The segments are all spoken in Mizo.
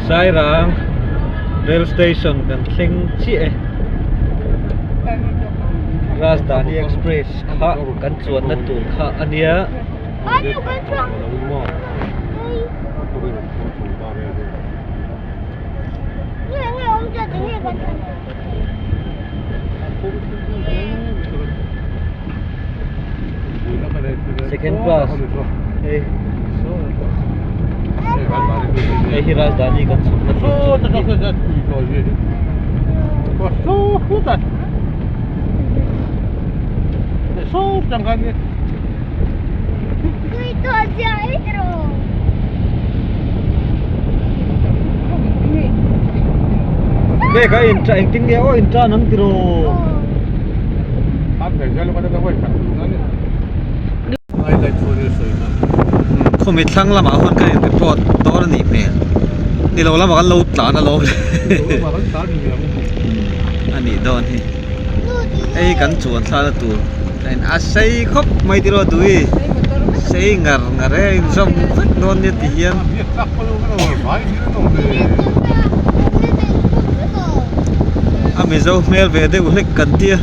Sairang rail station kan thleng chiah e. Rajdhani express kha kan chuanna tur kha a nia. Second class hei hei hi Rajdhani kan chhukna tur chu a ni. Nge ka in engtin nge aw in tan ang tiraw. Khumi thlang lamah huan kan in report dawn a nih hmel ni lo lamah kan lo tlan alawm le a nih dawn hi hei kan chuan thlakna tur a in a sei khawp mai tiraw tui sei ngar ngar e a inzawm vek dawn nia ti hian. A mizo hmel ve deuh hlek kan tia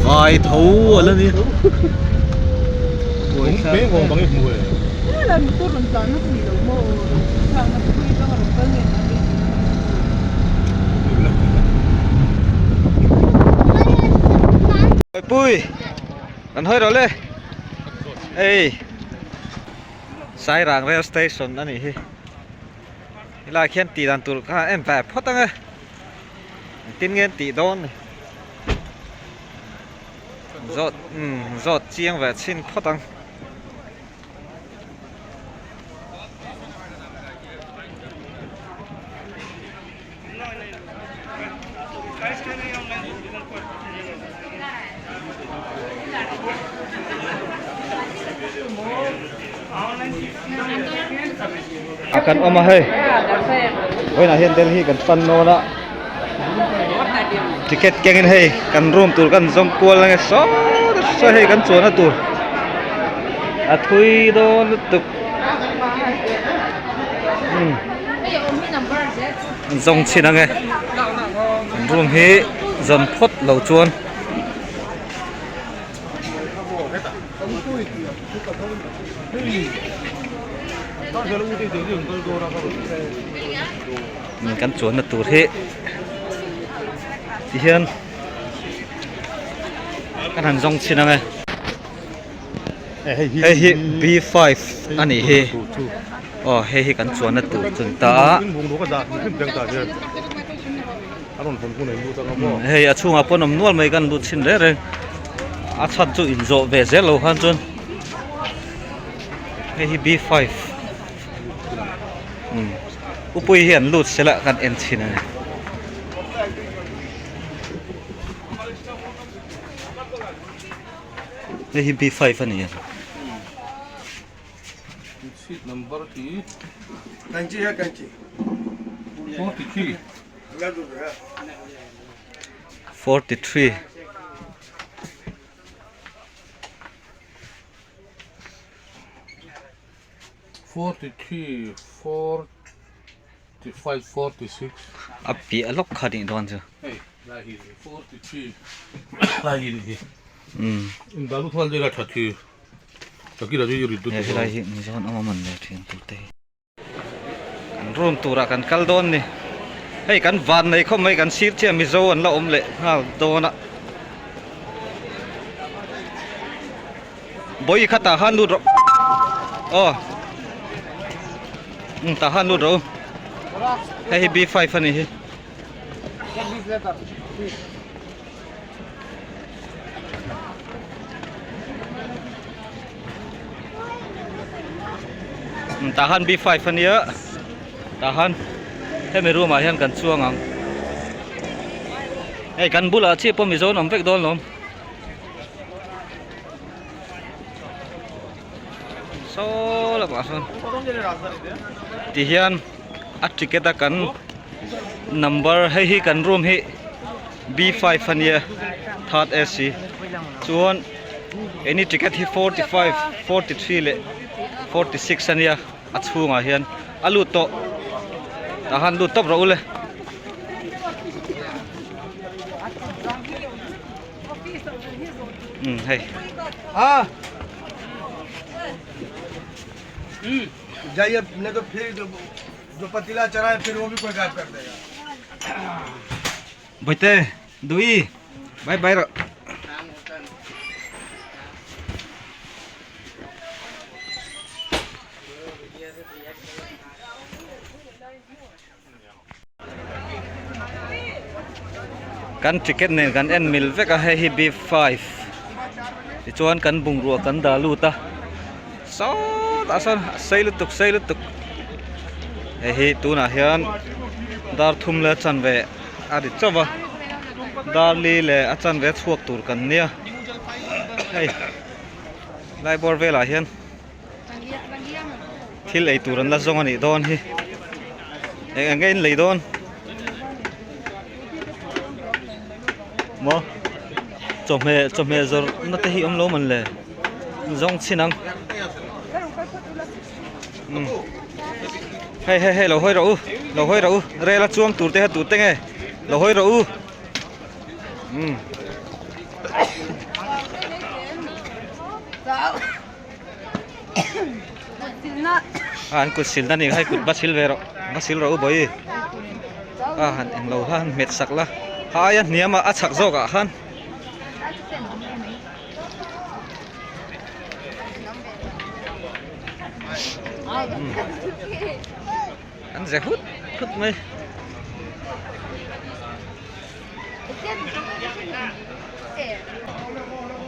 vai tho a la nia. Pui kan hawi rawh le hei Sairang rail station a nih hi helaiah khian tih dan tur kha en ve phawt ang e engtin nge an tih dawn ni. Zawt umm zawt chiang ve chhin phawt ang. A kan awm a hei vawiinah hian Delhi kan pan dawn a. Ticket kengin hei kan room tur kan zawng kual ange saw saw hei kan chuanna tur a thui dawn lutuk umm an zawng chhin ange an room hi zawn phawt lo chuan. Kan chuanna tur hi ti hian kan han zawng chhin ang e hei hi b five a nih hi aw hei hi kan chuanna tur chu ni ta a hei a chhungah pawn awm nual mai kan lut chhin reng reng a chhan chu inzawh ve zel lo khan chuan hei hi b five. Upui hi an lut sela kan en chhin a ni. Hei hi B five a ni a. Seat number hi Kanchi hai kanchi. 43. 43. 43, 45, 46. A piah lawk kha nih dawn chu. Hei lai hi 43 lai hi hi. Um. In balu thal dela that hi. Takira ju ri du. He lai hi ni zawn awm man le thian tur te hi. Kan room turah kan kal dawn ni. Hei kan van nei khawp mai kan sir chiah Mizo an la awm leh nghal dawn a. Bawi kha tah khan lut rawh aw um tah khan lut rawh u hei hi b five a ni hi um tah khan b five a nia tah khan hemi room ah hian kan chuang ang hei kan bulah chiah pawh mizo an awm vek dawn lawm. Saw lamah sawn ti hian a ticket a kan number hei hi kan room hi b five a nia third AC chuan keini ticket hi 45 43 leh 46 a nia a chhungah hian a lut tawh. Tah han lut tawp rawh u le. Umm hei. Bawihte Duhi bye bye rawh. Kan ticket nen kan en mil vek a hei hi B five tichuan kan bungrua kan dah lut a sawtah sawn a sei lutuk sei lutuk hei hi tunah hian dar thum leh a chanve a ri chauh va dar li leh a chanve chhuak tur kan nia hei lai bawr velah hian. Thil ei tur an la zawng a nih dawn hi eng eng nge in lei dawn maw chawhmeh chawhmeh zawrh na te hi awm lo man le zawng chhin ang umm hei hei hei lo hawi rawh u lo hawi rawh u rel a chuang tur te kha tute nge lo hawi rawh u umm. A an kut silna ni kha hei kut va sil ve rawh va sil rawh u bawi a han englo kha han hmet sak la ha aia hniam ah a chhak zawk ah khan an ze hut hut mai.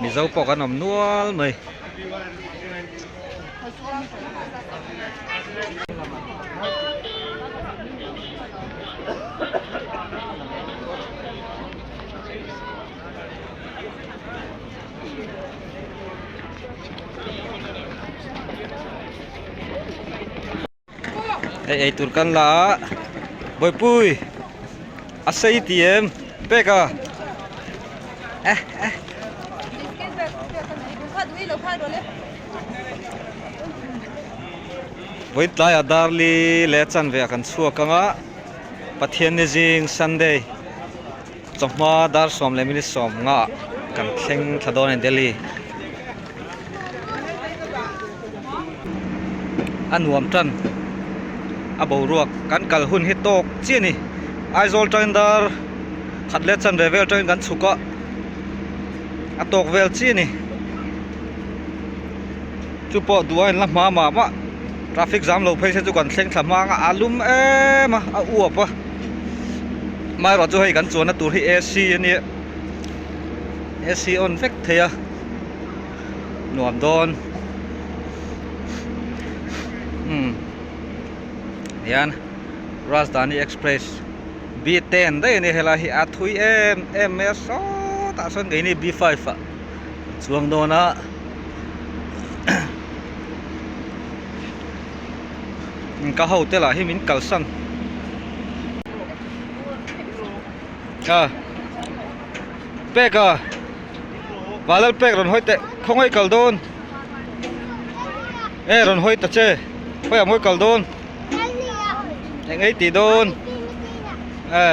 Mizo pawh kan awm nual mai. Hei eitur kan la a Bawihpui a sei ti em pek a eh eh vawiin tlaiah darli leh chanve ah kan chhuak ang a Pathianni zing Sunday chawhma dar sawm leh minute sawm nga ah kan thleng thla dawn a ni Delhi. A nuam tan a boruak kan kal hun hi tawk chiah a ni Aizawl tangin dar khat leh chanve vel tangin kan chhuk a a tawk vel chiah a ni chu pawh duh a inla hma mah mah traffic jam lo phei se chu kan thleng thla hma ang a a lum em a a uap a amaherawhchu hei kan chuanna tur hi A C a nia A C on vek thei a. Nuam dawn umm hian Rajdhani Express B ten daih a ni helai hi a thui em em mai a sawtah sawn keini B five ah chuang dawn a ka hote lah hi min kalsan a pek a. Valal pek rawn hawi teh khawngaih kal dawn e rawn hawi ta che khawiah mawi kal dawn eng ei tih dawn e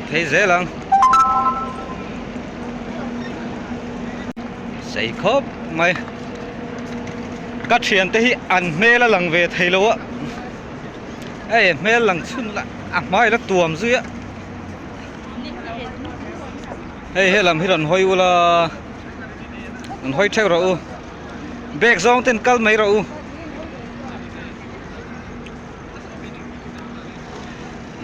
phei zel ang sei khawp mai. Ka thiante hi an hmel a lang ve thei lo a hei hmel lang chhun la a hmai la tuam zui a hei helam hi rawn hawi ula rawn hawi theuh rawh u bag zawng ten kal mai rawh u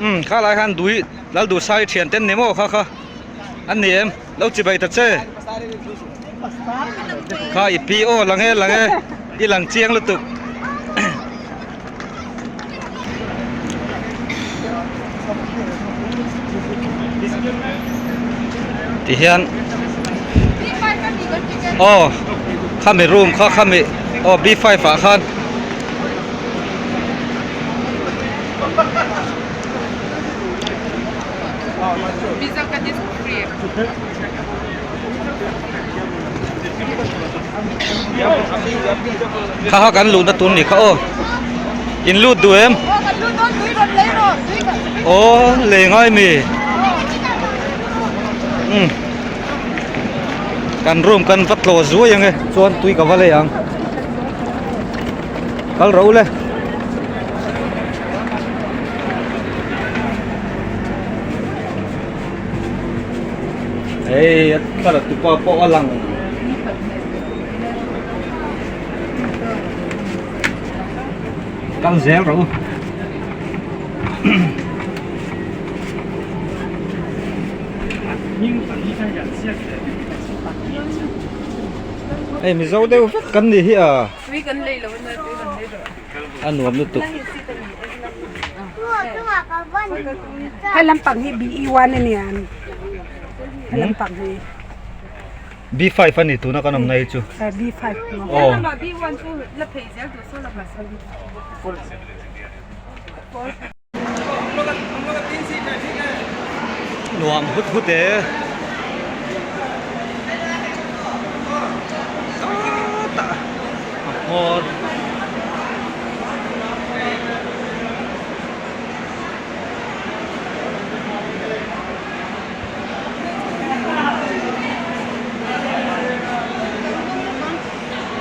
umm kha lai khan dui lal duh sai thian ten ni maw kha kha an ni em lo chi bai ta che kha i pi aw lang e lang e i lang chiang lutuk tihian aw khami room kha khami aw b five ah khan. Kha kha kan luhna tur ni kha aw. In lut duh em? Aw lei ngai mi. Um. Kan room kan va tlawh zuai ang e chuan tui ka va lei ang. Kal rawh u le. Hei a thlalak tupa pawh a lang. Kal zel rawh u. Hei mizo deuh vek kan nih hi a. Tui kan lei lo ania tui kan lei rawh. A nuam lutuk. He lampang hi BE1 a nia he lampang hi. B5 a ni tuna kan awmna hi chu. B5 aw. B1 chu la phei zel tur saw lama saw. Nuam hut hut e. Tah a hmawr.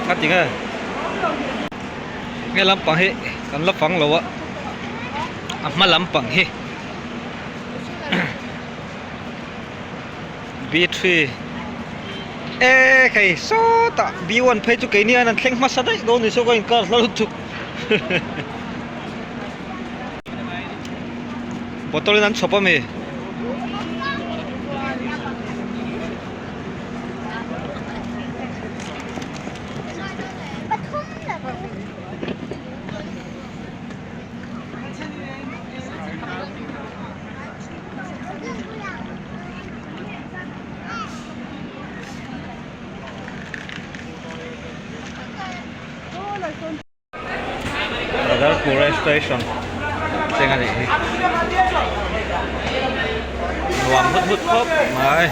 A ti nge nge lampang hi kan la fang lo a a hma lampang hi B3 e hei sawtah B1 phei chu keini hian an thleng hmasa daih dawn ni saw ka inkar hla lutuk. Bottle in an chhawp ami? Badarpur station cheng a nih hi nuam hut hut khawp mai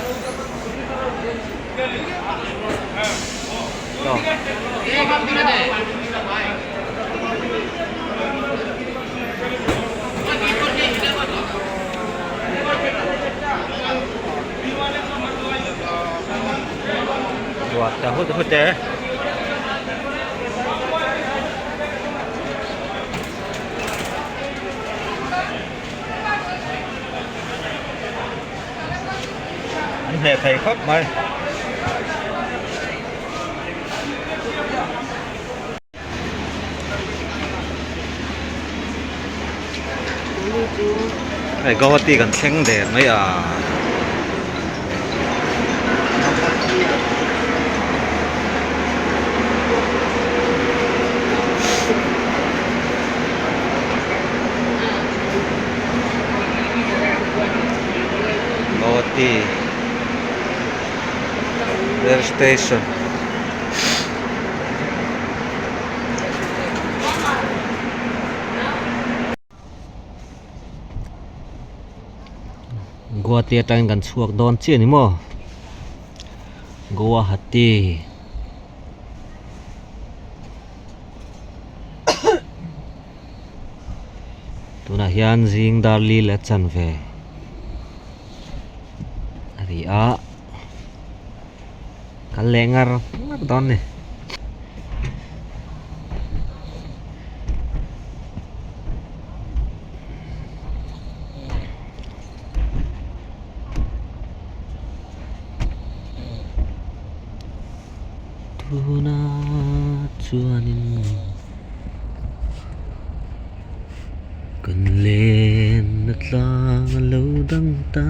ruah ta hut hut e. An hneh thei khawp mai. Hei Guwahati kan thleng der mai a. Guwahati rail station. Guwahati atangin kan chhuak dawn chiah a ni maw Guwahati tunah hian zing dar li leh chanve a ni a. Kal leh ngar ngar dawn ni. Tuna chuanin kan lenna tlang a lo dang ta.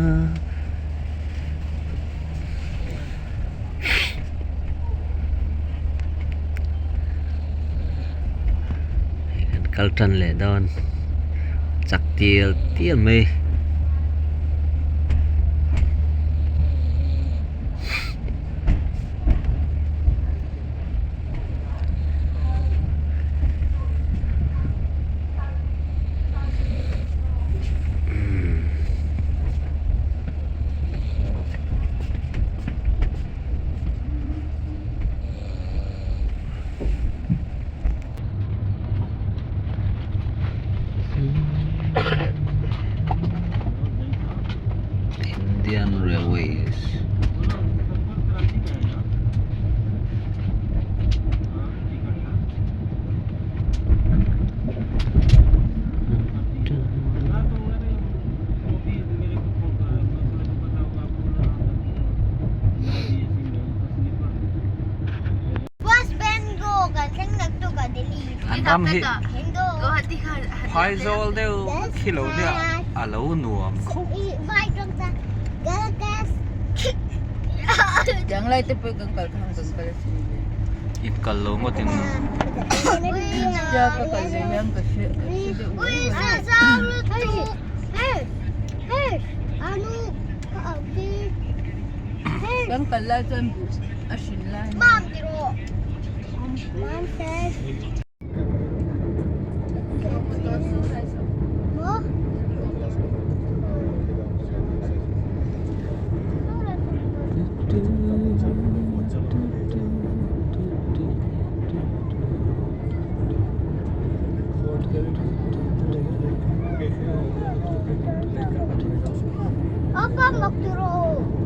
Hei kan kal tan leh dawn chak tial tial mai. ram hi phaizawl deuh khi lo nia a lo nuam khawp. In kal lo ngawt in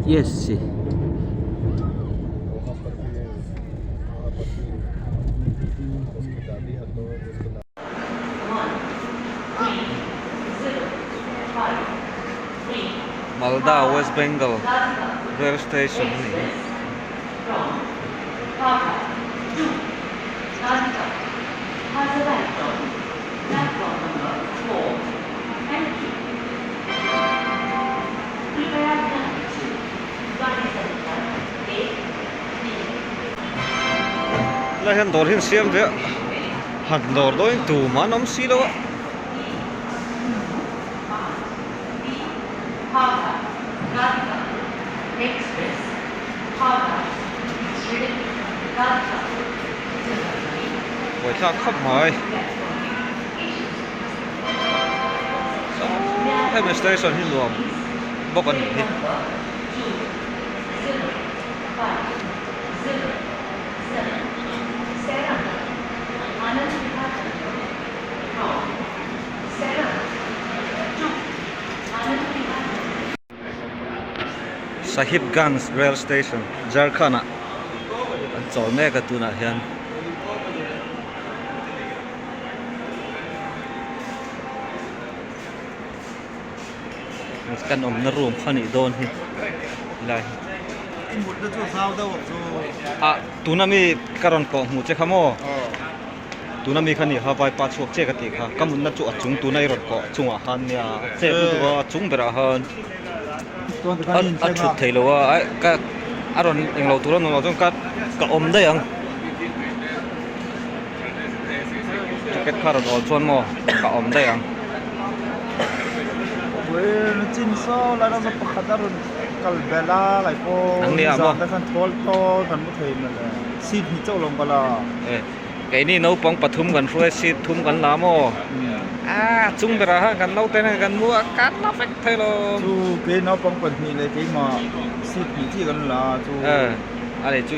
Yes. Malda West Bengal rail station a ni hi. Helai hian dawr hi an siam ve a han dawr dawn tumah an awm si lo a. Buaithlak khawp mai hemi station hi nuam bawk a nih hi. Sahibganj rail station Jharkhand ah an chawl mek a tunah hian. Kan awmna room kha nih dawn hi helai hi. Ah tuna mi ka rawn kawh hmuh che kha maw tuna mi kha ni kha vaipa chhuak che ka tih kha ka mutna chu a chung tuna i rawn kawh chungah khan nia a chet lutuk a a chung berah khan a thut theih loh a aih ka a rawn englo tur a nuam lo chuan ka ka awm daih ang ticket kha rawn awl chuan maw ka awm daih ang. Keini naupang pathum kan hruai seat thum kan la maw a chung berah khan kan naute nen kan mu a kan la vek thei lo. A ni chu.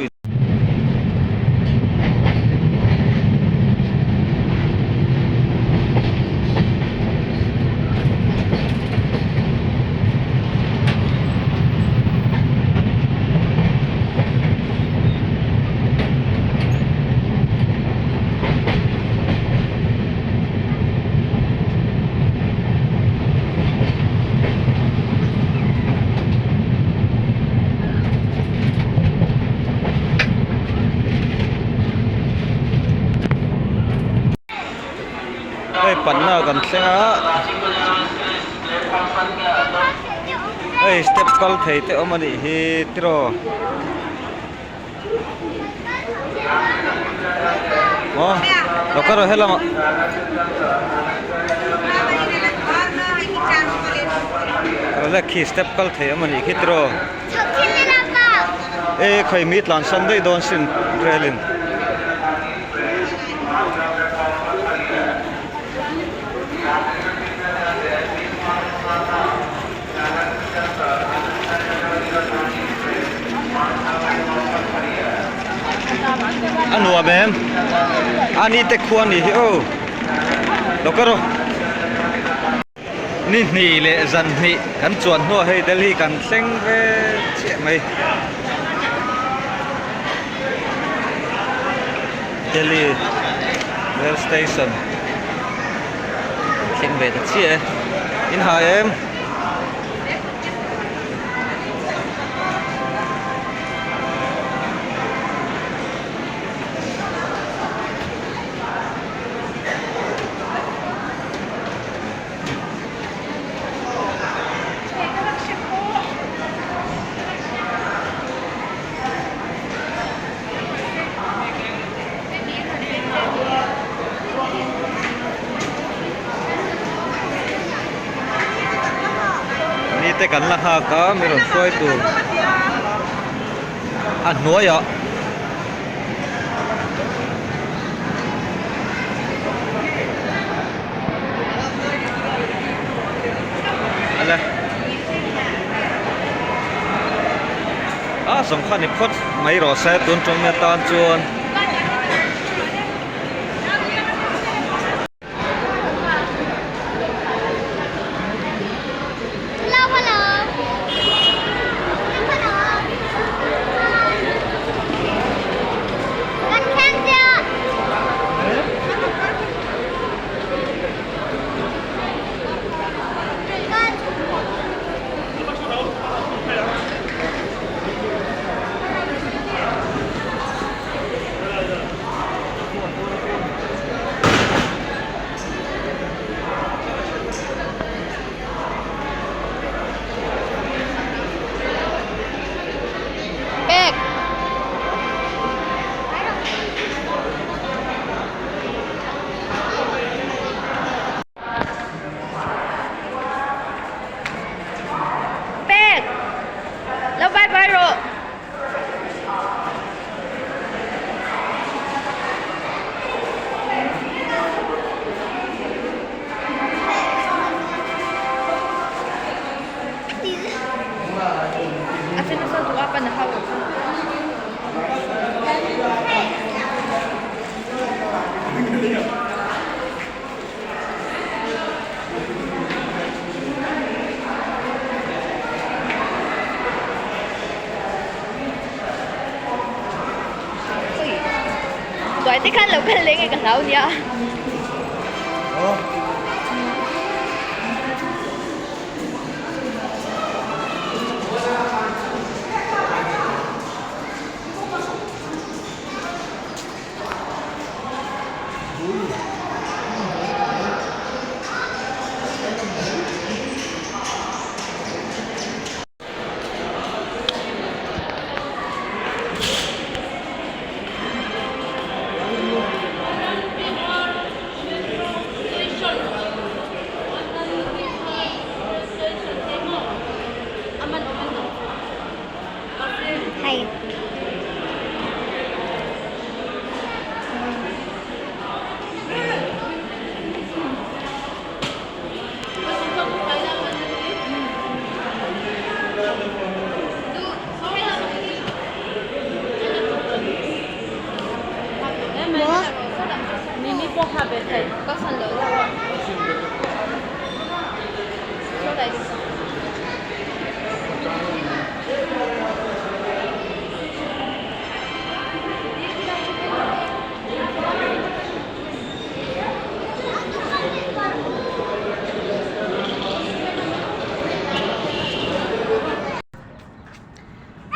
Hei panna kan thleng a hei step kal thei te awm a nih hi tiraw aw lo kal rawh helamah. Khi step kal thei awm a nih khi tiraw. E khawi mi tlan san daih dawn sin rel in. A nuam em? A ni te khua ni hi aw. Lo ka rawh. Ni hnih leh zan hnih kan chuan hnuah hei Delhi kan thleng ve chiah mai. Delhi rail station thleng ve ta chiah e. In ha em? kan la nghak a mi rawn hruai tur a hnuaiah. Ale a zawng kha ni phawt mai rawh se tun tawng atan chuan. Pek. Pek. Lo bye bye rawh. Buai te khan lo kal leh nge ka hlau nia.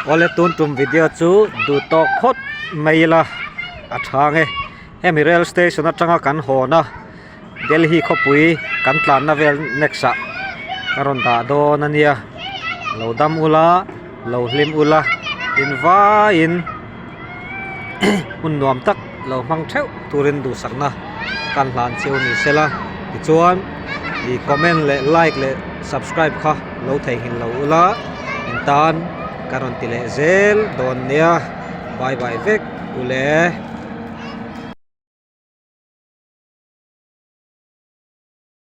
Awle tun tum video chu duh tawk phawt mai ila a tha nge hemi rail station atanga kan hawn a Delhi khawpui kan tlanna vel next ah ka rawn dah dawn a nia lo dam ula lo hlim ula in vaiin hun nuam tak lo hmang theuh turin duhsakna kan hlan cheu ni sela tichuan ih comment leh like leh subscribe kha lo theihnghilh lo ula in tan ka rawn ti leh zel dawn nia bye bye vek ule.